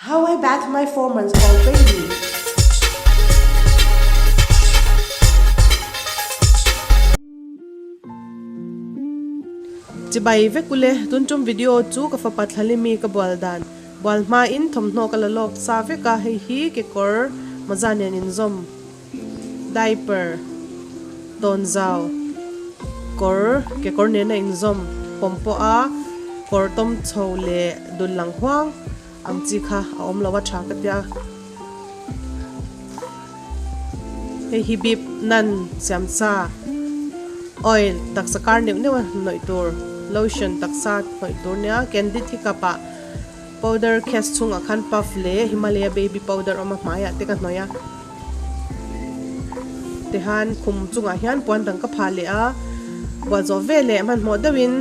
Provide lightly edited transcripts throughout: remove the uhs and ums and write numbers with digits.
How I bath my 4 months old baby. Chibai vek ule, tun tum video chu ka fapa thlalimi ka bual dan bual hma in thawmhnaw ka la lawk sa vek a, hei hi kekawr mawza nen inzawm diaper tawnzau kawr kekawr nena inzawm pawm pawh a kawr tawm chho leh dul lang huang ang chi kha a awm lo a tha ka tia hei hi bip nan siam sa oil taksa kar neuh neuh a hnawih tur lotion taksa hnawih tur nia candid hi cup ah powder case chhungah khan puff leh himalaya baby powder awm a hmaiah te ka hnawih a tihan khum chungah hian puan dang ka phah leh a bual zawh veleh hmanhmawh deuhin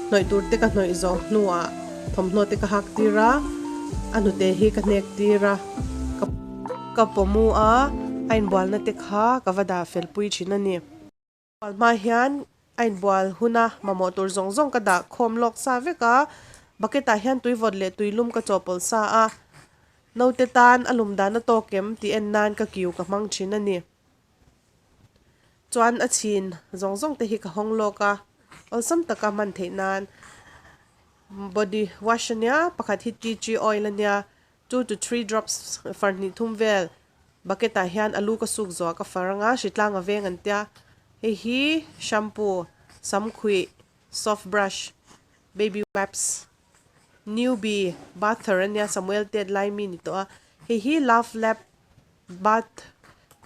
hnawih tur te ka hnawih zawh hnuah. Thawmhnaw te ka hak tir a, a hnute hi ka hnek tir a, ka ka pawmu a, a inbualna te kha ka va dah fel pui thin a ni. Bual hma hian a inbual huna mamawh tur zawng zawng ka dah khawm lawk sa vek a, bucket ah hian tui vawt leh tui lum ka chawhpawlh sa a, naute tan a lum dan a tawk em tih en nan ka kiu ka hmang thin a ni. Chuan a chhin zawng zawng te hi ka hawng lawk a, awlsam taka hman theih nan. Body wash ania, pakhat hi tea tree oil ania, 2 to 3 drops far hnih thum vel bucket ah hian alu ka suk zawh ah ka far anga hritlang a veng an tia, hei hi shampoo, samkhuih, soft brush, baby wipes, newbie bather ania Samuel tet lai mi ni tawh a, hei hi love lab bath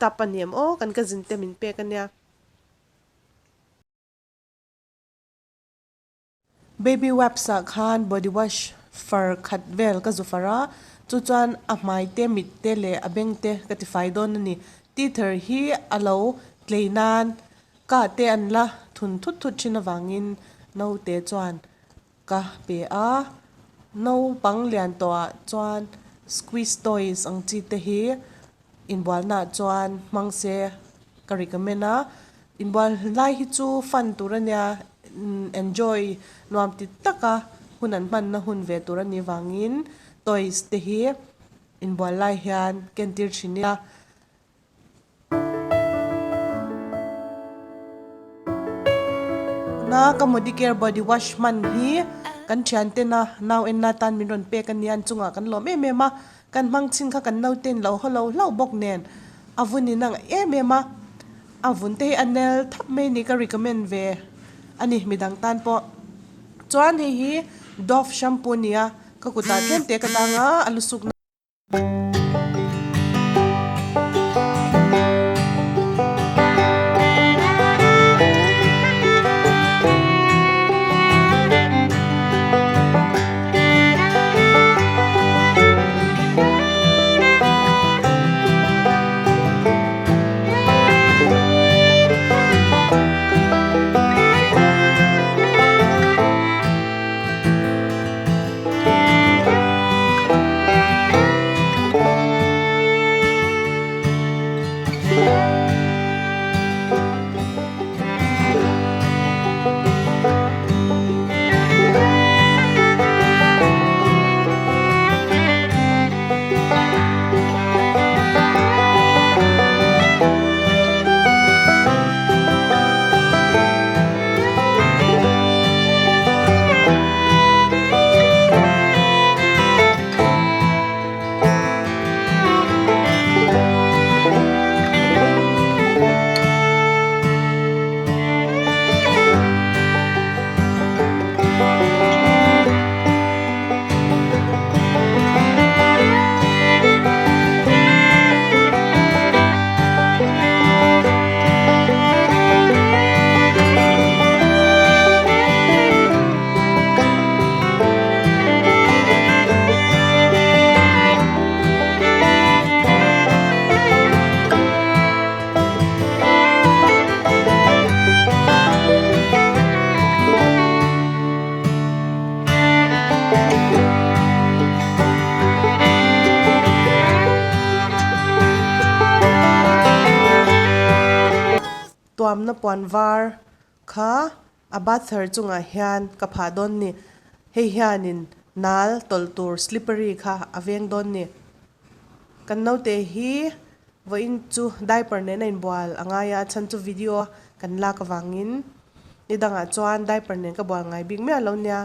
tub a ni em aw kan cousin te min pek ania. Baby wipes ah khan body wash far khat vel ka zu far a, chu chuan a hmai te, mit te leh a beng te ka ti fai dawn a ni. Teether hi a lo tlei nan kah te an la thun thut thut thin avangin naute chuan ka pe a, naupang lian tawhah chuan squeeze toys ang chi te hi inbualnaah chuan hmang se ka recommend a, inbual lai hi chu fun tur a nia enjoy nuam ti taka hun an hmanna hun ve tur a nih vangin toys te hi inbual lai hian kentir thin ila. Na ka Modicare body wash hman hi kan thian tena nau enna tan min rawn pek a nia an chungah kan lawm em em a, kan hmang chhin kha kan naute in lo haw lo hlauh bawk nen a vun in a ngaih em em a, a vun te hi a nel thap mai a ni ka recommend ve a ni midang tan pawh. Chuan hei hi Dove shampoo a ni a, ka kutah tlem te ka dang a, a lusuk na. Tuamna puan var kha a bather chungah hian ka phah dawn ni. Hei hianin. Nal tawlh tur slippery kha a veng dawn ni. Kan naute hi vawiin chu diaper nen a inbual a ngai a, a chhan chu video kan lak avangin ni dangah chuan diaper nen ka bual ngai bik miah lo nia.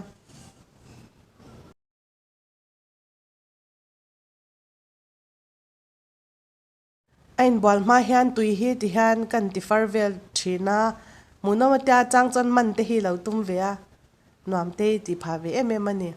A inbual hma hian tui hi ti hian kan ti far vel thin a, hmuhnawm atia chang chuan man te hi lo tum ve a, nuam te hi tih phah ve em em a ni.